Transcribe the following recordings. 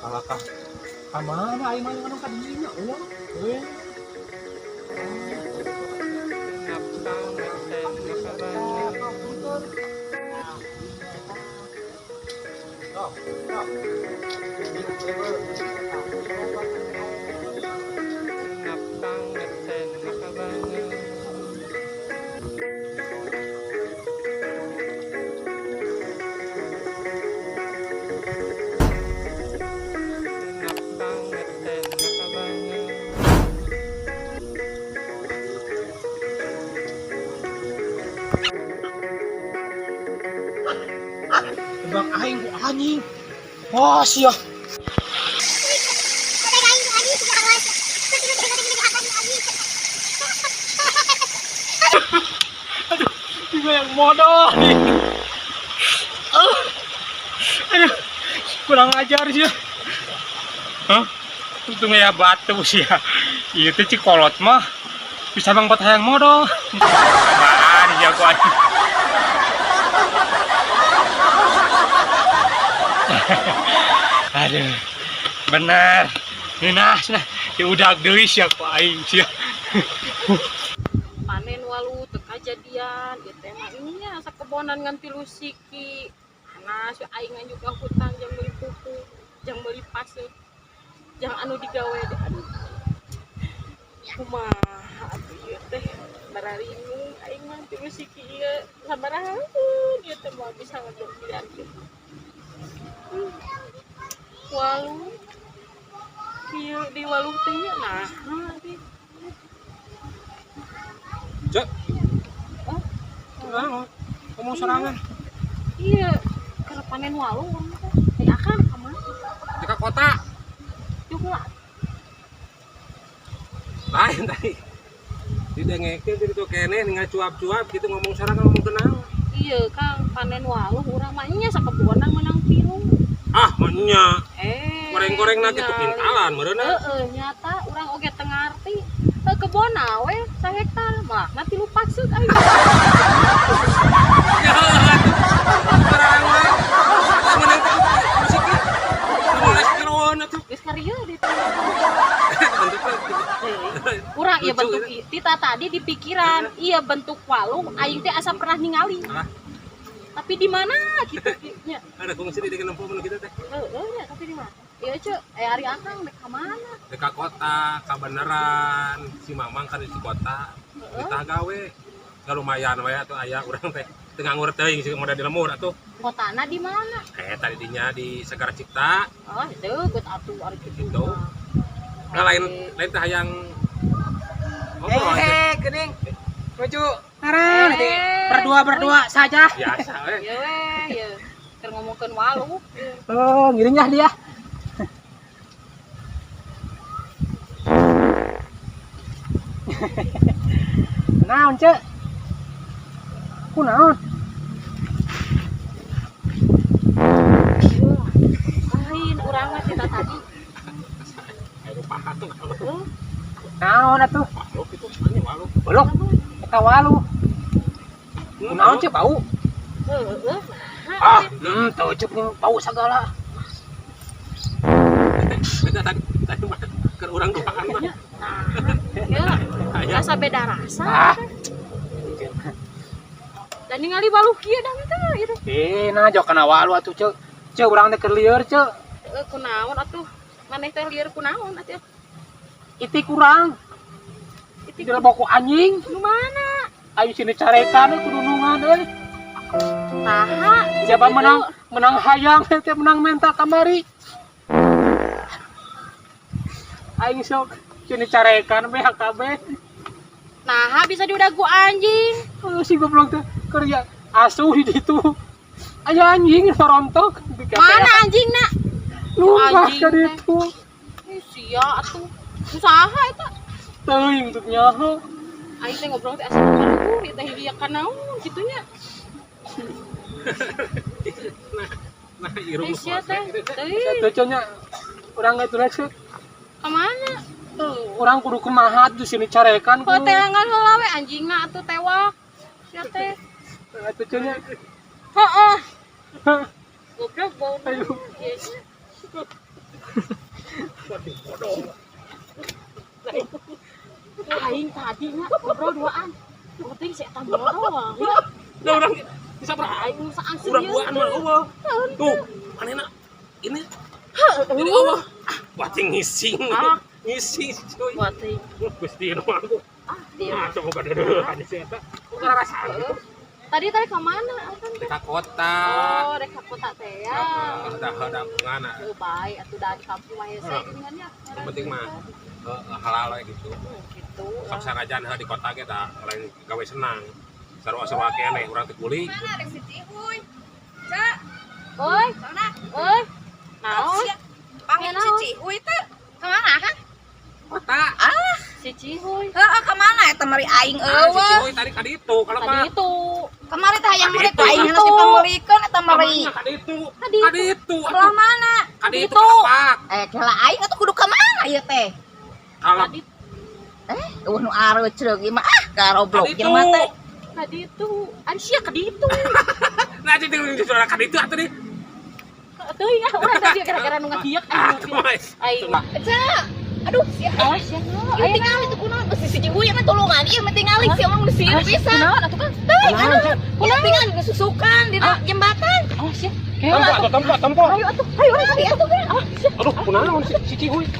Kalakah ka mana aing mah anu ka dieu ulah. Euy. Ngapang ngesen makabanget. Sok, sok. Ngapang ngesen makabanget. Ngapang ngesen makabanget. Tebak aing ku anjing. Wah, sia. Aduh, juga yang modal nih. Ah. Aduh, kurang ajar sih. Hah? Untung ya batu sih ya. Ieu teh cikolot mah bisa bang hayang modal. Apaan jago anjing. Aduh, bener. Nah, nah, diudag deui sia ku aing sia. Panen walu teu kajadian ieu teh mah nya sakebonan ngan tilu siki. Panas aing juga hutang jang meuli pupuk, jang meuli pasir, jang anu digawe deh. Aduh, kumaha atuh ieu teh, bararingung aing mah. Tilu siki ieu sabaraha ieu teh moal bisa ngejadian ieu. Walu kieu di walu teh nya, nah di Cek. Oh. Nah, ngomong sorangan. Iya, keur panen walu urang teh. Eh, akan ka mana? Di ka kota. Juga. Lain tadi. Didengekeun di ditu keneh ningal cuap-cuap gitu, ngomong sorangan, ngomong kenal. Iya, Kang, panen walu urang mah nya sakebonan menang tilu. Ah, mah nya. Eh. Goreng-goreng na kitu Ningali. Kintalan meureunna. Heeh, nyata urang oge teu ngarti. Heuh, kebon we sahektar, malah na tilu paksut aing. Ya, atuh. Barang wae. Ah, menang tilu siki. 15 kiloan atuh. Geus karieu di teu. Bentuknya Urang ieu lucu bentuk gitu. Tita tadi di pikiran, iya bentuk walu aing teh asa pernah ningali. Ah. Tapi di mana gitu nya. Ada fungsi di nempo mun kitu teh. Heeh nya, tapi di mana? Iya, Ceu, eh ari akang dek ka mana? Di ka kota, kabeneran si Mamang kan di kota. Heeh. Ditah gawe. Gak lumayan we atuh, aya urang teh. Teu nganggur teuing sih modal di lembur atuh. Kotana di mana? Eh, tadi dinya di Segara Cipta. Oh, deukeut atuh ari kitu. Gitu. Mah. Nah, lain lain teh hayang ngobrol aja. Eh, gening. Lucu. Ngaran nanti Eh. berdua berdua saja. Biasa we. Ieu we, ieu. Keur ngomongkeun walu. Oh, ngiringnya dia. Naon, Cek? Kunaon? Ieu. Lain urang mah tita tadi. Ayo pahat tuh. Heuh. Naon atuh? Walu itu anjing walu. Belum. Eta walu. Kunaon, Cek, bau? Heeh. Ah, Tuh Cek nih bau segala. Beda tadi tadi mah keur urang duaan mah. Nah, ya, Aya. rasa beda rasa. Ah. Dan ningali walu kieu dah teh ieu. Eh, nah jok kana walu atuh, Cek. Cek, urang teh keur lieur, Cek. Heuh, kunaon atuh? Maneh teh lieur kunaon atuh? Itik kurang. Itik Dilebok ku anjing. Nu mana? Ayo sini carekan kudunungan euy. Saha? Siapa menang menang hayang teh menang menta kamari. Aing sok sini carekan be kabeh. Nah, bisa diudag ku anjing. Oh, si goblok teh kerja asuh di ditu. Aya anjing sorontok. Mana anjingna? Lupa Anjing ka teh. ditu. Ih, sia atuh. Usaha eta. Teuing untuk nyaho. Aing teh ngobrol teh asa kaluhur ieu teh ieu kanaon kitu nya. Nah, nah irung Eh, sia teh. Teuing. Satu nya urang geus tuh. Ka mana? Urang kudu kumaha tuh sini carekan Kok telangan heula we anjingna atuh tewak. Sia teh. Atuh nya. Heeh. Goblok bau. Ayo. Ieu nya. Waduh, bodoh. Aing tadi nya ngobrol duaan. Penting si eta bodoh. Udah urang bisa berapa? Aing saang Urang duaan mah eueuh. Tuh, manehna ini. Ini eueuh. Ah, bacing ngising. Ngising cuy. Bacing. Gusti nu aku. Ah, dia. Nah, coba deudeuhan si eta. Kok ngarasaan gitu? Tadi tadi ke mana? Rek ka kota. Oh, rek ka kota teh ya. Heeh, ada. Heuh, bae atuh da di kampung mah hese geuningan nya. Yang penting mah halal we gitu. Gitu. Sok sanajan heuh di kota ge da lain gawe senang. Sarua-sarua keneh urang teh kuli. Mana rek si Cihuy? Cak. Oi. Mana? Oi. Naon? Panggil si Cihuy teh. Kemana kan? Kota. Ah, si Cihuy. Heeh, kemana eta mari aing eueuh? Si Cihuy tadi ka ditu, kalau mah. Ka ditu. Kemari teh hayang meuli ku aing si pangmeulikeun eta mari. Ka ditu. Ka ditu. Sebelah mana? Ka ditu ka Eh, kela aing atuh kudu ka mana ieu teh? Kalau eueuh nu areucreug ieu mah ah karoblok jelema teh. Ka ditu. Ari sia ka ditu. Nah, jadi suara ka ditu atuh di. Teuing ah urang tadi gara-gara nu ngadiek aing. Cak. Aduh, sia. Awas sia. Ayo tingali tuh kunaon geus si Cihuy mah tulungan ieu mah tingali sia mah geus pisan. Kunaon atuh kan? Teuing aduh. Kunaon tingali geus susukan di jembatan. Awas sia. Tempo tempo tempo. Ayo atuh. Ayo atuh. Awas sia. Aduh, kunaon si Cihuy?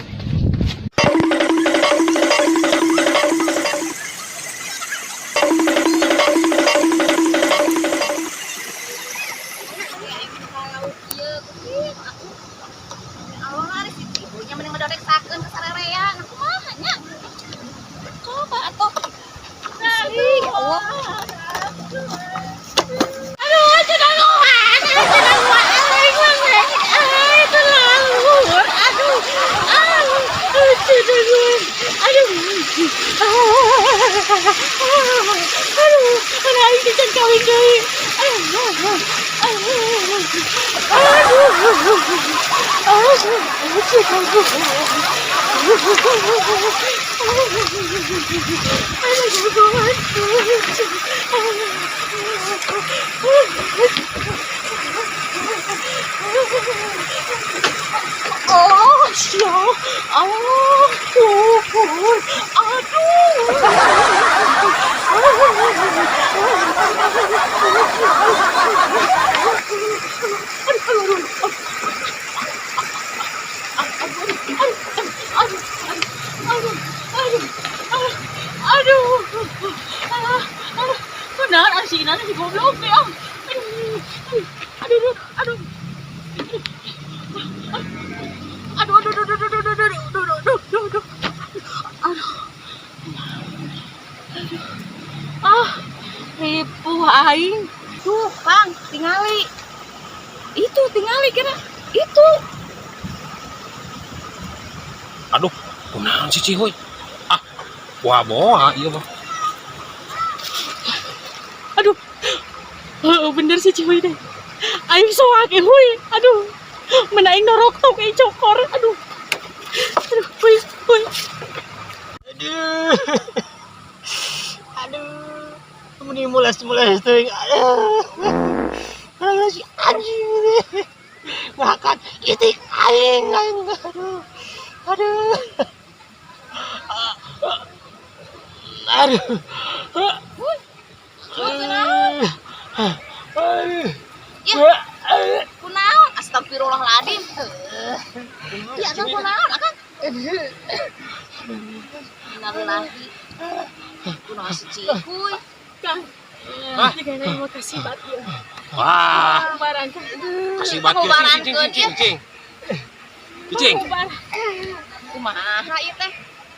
Oh, sia. Oh, kukur. Aduh. Aduh. Aduh. Kunaon asina si goblok teh. Aduh, aduh. Aduh, aduh, aduh, aduh, aduh, aduh, aduh, aduh, aduh, aduh, aduh, aduh, ah, ripuh aing. Tuh, Kang, tingali. Itu tingali kira. Itu. Aduh, kunaon si Cihuy? Ah, wah boa ieu mah. Aduh. Bener si Cihuy deh. Aing soak huy. Aduh. Menaing norok tok aing cokor. Aduh. Aduh, huy, huy. Aduh. Aduh. Meni mulas-mulas teuing. Aduh. Aduh si anjing ini. Makan itik aing aing. Aduh. Aduh. Aduh. Aduh. Aduh. Ya. Kunaon? Astagfirullahaladzim. Ya, kan kunaon akang? Innalillahi. Kunaon si Cihuy? Kang. Jika mau kasih bat ya. Wah. Kasih bat cing cing cing. Cing. Kumaha ieu teh?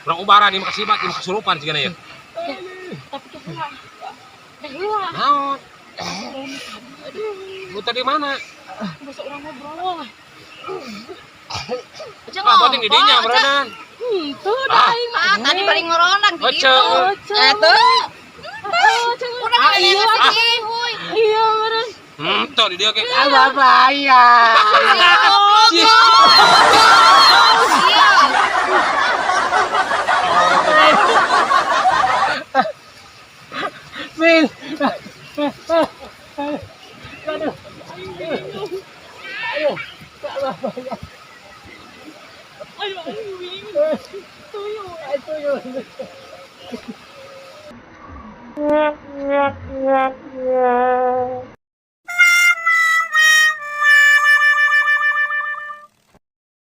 Urang ubaran ieu kasih bat ieu kasurupan sigana ieu. Tapi keheula. Keheula. Naon? Lu tadi mana? Bahasa urang ngobrol. Ah, boting di dinya berenang. Henteu da aing mah. Tadi bari ngoronang di ditu. Atuh. Urang iya Cihuy. Iya, meureun. Henteu di dieu ge. Ah, bahaya. Min. Aduh. Ayo. Aduh, anjing. Tuyul. Ay, tuyul.